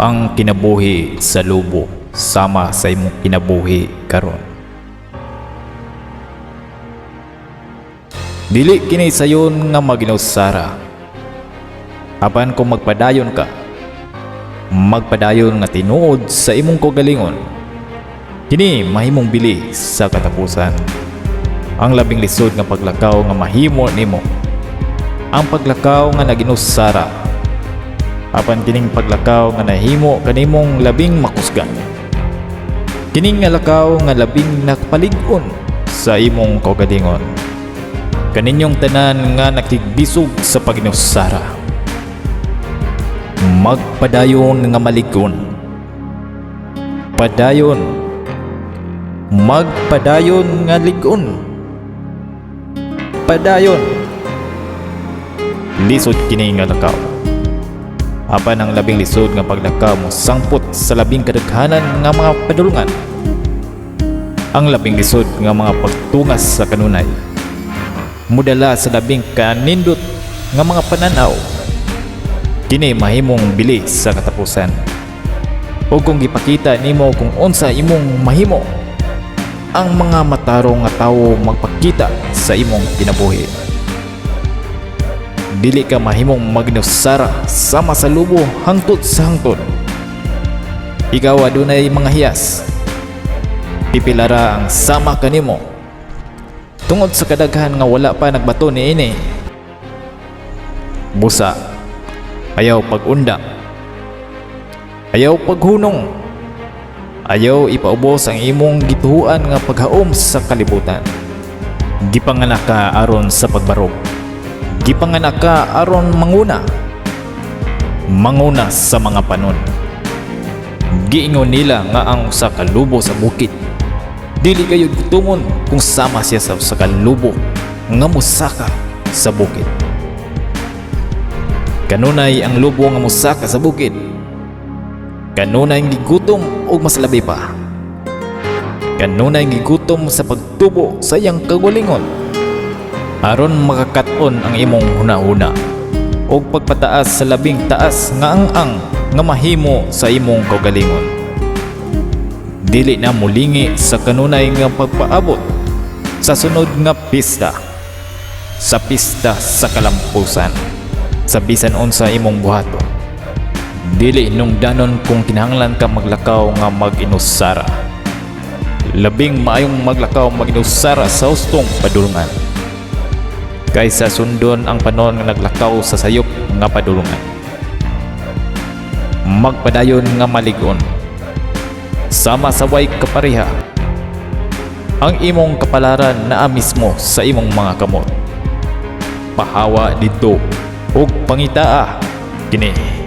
Ang kinabuhi sa lubo sama sa imong kinabuhi karon. Dili kini sayon nga maginusara. Apan kung magpadayon ka, magpadayon nga tinuod sa imong kaugalingon, kini mahimong bili sa katapusan. Ang labing lisod nga paglakaw nga mahimo nimo, ang paglakaw nga naginusara. Apan kining paglakaw nga nahimo kanimong labing makusgan. Kining nga lakaw nga labing nakapalig-on sa imong kaugalingon. Kaninyong tanan nga nakigbisog sa paginusara, magpadayon nga malig-on. Padayon. Magpadayon nga lig-on. Padayon. Lisod kini nga lakaw. Apan ang labing lisod nga paglakaw mo sangpot sa labing kadaghanan nga mga padulungan. Ang labing lisod nga mga pagtungas sa kanunay mudala sa labing kanindot nga mga pananaw. Kini mahimong bili sa katapusan. O kung gipakita nimo kung unsa imong mahimo, ang mga matarong nga tawo magpakita sa imong kinabuhi. Dili ka mahimong magnusara sama sa lubo hangtod sa hangtod. Ikaw adunay mga hiyas. Pipilara ang sama kanimo. Tungod sa kadaghan nga wala pa nagbato niini. Busa, ayaw pag-unda. Ayaw paghunong. Ayaw ipaubos ang imong gituhuan nga paghaom sa kalibutan. Gipanganak ka aron sa pagbarog. Gipanganak ka aron manguna. Manguna sa mga panon. Giingon nila nga ang usa ka lubo sa bukid dili kayo gutumon kung sama siya sa usa ka lubo nga musaka sa bukid. Kanunay ang lubo nga musaka sa bukid kanunay gigutom og mas labi pa. Kanunay gigutom sa pagtubo sa iyang kaugalingon. Aron makakat-on ang imong hunahuna og pagpataas sa labing taas nga ang-ang nga mahimo sa imong kaugalingon. Dili na mulingi sa kanunay nga pagpaabot sa sunod nga pista, sa pista sa kalampusan, sa bisan unsa imong buhaton. Dili hinungdanon kung kinahanglan ka maglakaw nga mag-inusara. Labing maayong maglakaw mag-inusara sa hustong padulungan kaysa sundon ang panon nga naglakaw sa sayop nga padulungan. Magpadayon nga malig-on sama sa way kapareha. Ang imong kapalaran naa mismo sa imong mga kamot. Pahawa didto ug pangitaa kini.